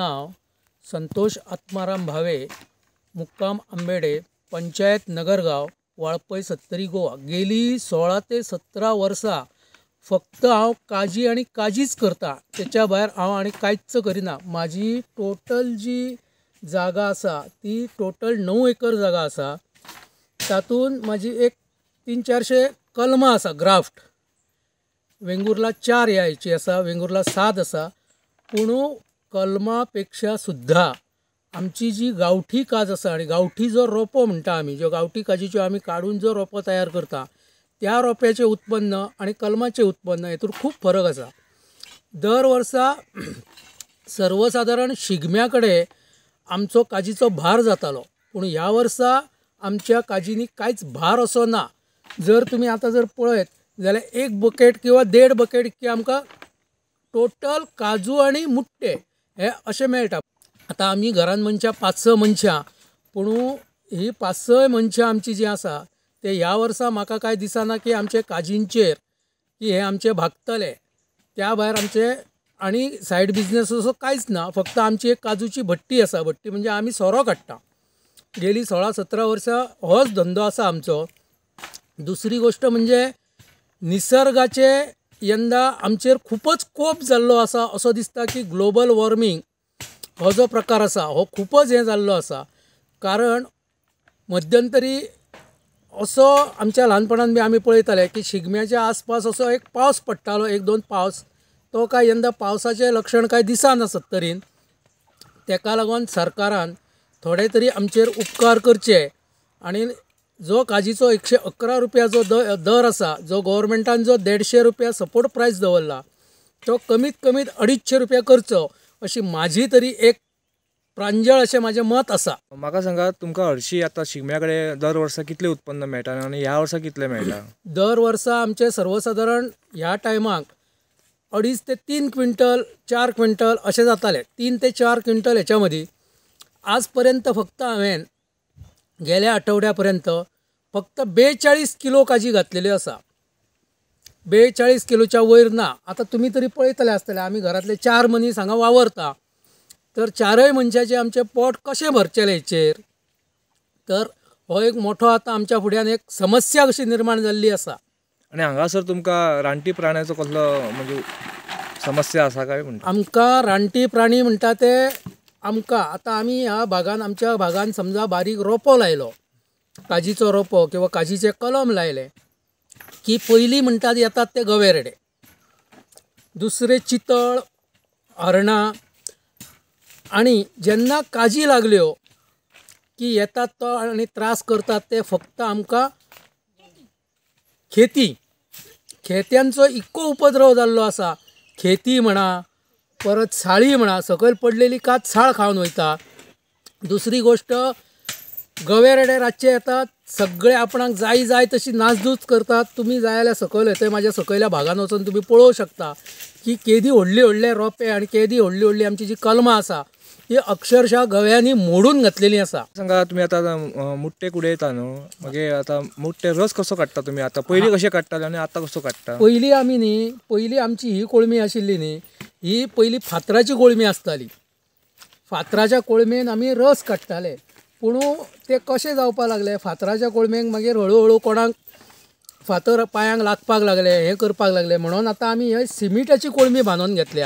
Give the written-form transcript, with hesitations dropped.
नांव संतोश आत्माराम भावे, मुक्काम आंबेडे, पंचायत नगरगांव, वाळपय सत्तरी, गोवा. गेलीं 16 ते 17 वर्सां फक्त हांव काजी आनी काजीच करतां. तेच्या भायर हांव आनी कांयच करिना. म्हाजी टोटल जी जागा आसा ती टोटल 9 एकर जागा आसा. तातूंत म्हाजी एक 300-400 कलमां आसा. ग्राफ्ट वेंगुर्ला 4 ह्या हेची आसा, वेंगुर्ला 7 आसा. पूण कलमा पेक्षा सुद्दां आमची जी गांवठी काज आसा आनी गांवठी जो रोपो म्हणटा आमी, ज्यो गांवठी काजीच्यो आमी काडून जो रोपो तयार करता त्या रोप्याचें उत्पन्न आनी कलमाचें उत्पन्न हेतूंत खूब फरक आसा. दर वर्सा सर्वसादारण शिगम्या कडेन आमचो काजीचो भार जातालो, पूण ह्या वर्सा आमच्या काजींनी कांयच भार असो ना. जर तुमी आतां जर पळयत जाल्यार 1 बकेट किंवा 1.5 बकेट इतके आमकां टोटल काजू आनी मुट्टे हे अशें मेळटा. आतां आमी घरान मनशां 5-6 मनशां, पूण ही 5-6 मनशां आमची जी आसा ते ह्या वर्सा म्हाका कांय दिसना की आमचे काजींचेर की हे आमचे भागतले. त्या भायर आमचे आनी सायड बिजनेस असो कांयच ना. फक्त आमची एक काजूची भट्टी आसा. भट्टी म्हणजे आमी सोरो काडटा. गेली 16-17 वर्सां होच धंदो आसा आमचो. दुसरी गोश्ट म्हणजे निसर्गाचे यंदा आमचेर खुबच कोप जाल्लो आसा असो दिसता की ग्लोबल वॉर्मींग हो जो प्रकार आसा हो खुबच हें जाल्लो आसा. कारण मध्यंतरी असो आमच्या ल्हानपणान बी आमी पळयताले की शिगम्याच्या आसपास असो एक पावस पडटालो, 1-2 पावस. तो काय यंदा पावसाचें लक्षण काय दिसना सत्तरीन. तेका लागून सरकारान थोडे तरी आमचेर उपकार करचे आनी जो काजीचो 111 रुपया जो दर आसा, जो गव्हर्मेंटान जो 150 रुपया सपोर्ट प्रायस दवरला तो कमीत कमीत 250 रुपया करचो अशी म्हाजी तरी एक प्रांजळ अशें म्हाजें मत आसा. म्हाका सांगात, तुमकां हरशीं आतां शिगम्या कडेन दर वर्सा कितलें उत्पन्न मेळटा आनी ह्या वर्सा कितलें मेळटा? दर वर्सा आमचें सर्वसादारण ह्या टायमाक 2.5 ते 3 क्विंटल 4 क्विंटल अशें जातालें. 3 ते 4 क्विंटल हेच्या मदीं आज पर्यंत फक्त हांवें गेल्या आठवड्या पर्यंत फक्त 42 किलो काजी घातलेल्यो आसा. 42 किलोच्या वयर ना. आतां तुमी तरी पळयतले आसतले, आमी घरांतले 4 मनीस हांगा वावरता, तर 4 मनशाचें आमचें पोट कशें भरचेलें हेचेर? तर हो एक मोठो आतां आमच्या फुड्यान एक समस्या कशी निर्माण जाल्ली आसा. आनी हांगासर तुमकां रानटी प्राण्याचो कसलो म्हणजे समस्या आसा काय म्हणटा? आमकां रानटी प्राणी म्हणटा ते आमकां आतां आमी ह्या भागान, आमच्या भागान समजा बारीक रोपो लायलो, काजीचो रोपो किंवा काजीचें कलम लायलें की पयलीं म्हणटात येतात ते गवे रेडे, दुसरे चितळ, हरणां. आनी जेन्ना काजी लागल्यो की येतात तो आनी त्रास करतात ते फक्त आमकां खेती. खेत्यांचो इतको उपद्रव जाल्लो आसा. खेती म्हणा, परत साळी म्हणा, सकयल पडलेली कात साळ खावन वयता. दुसरी गोश्ट, गवे रेडे रातचे येतात, सगळे आपणाक जाय जाय तशी नासधूस करतात. तुमी जाय जाल्यार सकयल थंय म्हाज्या सकयल्या भागान वचून तुमी पळोवंक शकता की केदी व्हडली व्हडले रोपे आनी केदी व्हडली व्हडली आमची जी कलमां आसा ती अक्षरशः गव्यांनी मोडून घातलेली आसा. सांगा, तुमी आतां मुट्टे कुडयता न्हू, मागीर आतां मुट्टे रस कसो काडटा तुमी? आतां पयलीं कशें काडटाले आनी आतां कसो काडटा? पयलीं आमी न्ही, पयलीं आमची ही कोळमी आशिल्ली न्ही, ही पयलीं फातराची कोळमी आसताली. फातराच्या कोळमेन आमी रस काडटाले. पूण ते कशें जावपाक लागले, फातराच्या कोळमेक मागीर हळू हळू कोणाक फातर पांयांक लागपाक लागले, हें करपाक लागले, म्हणून आतां आमी हे सिमिटाची कोळमी बांदून घेतल्या.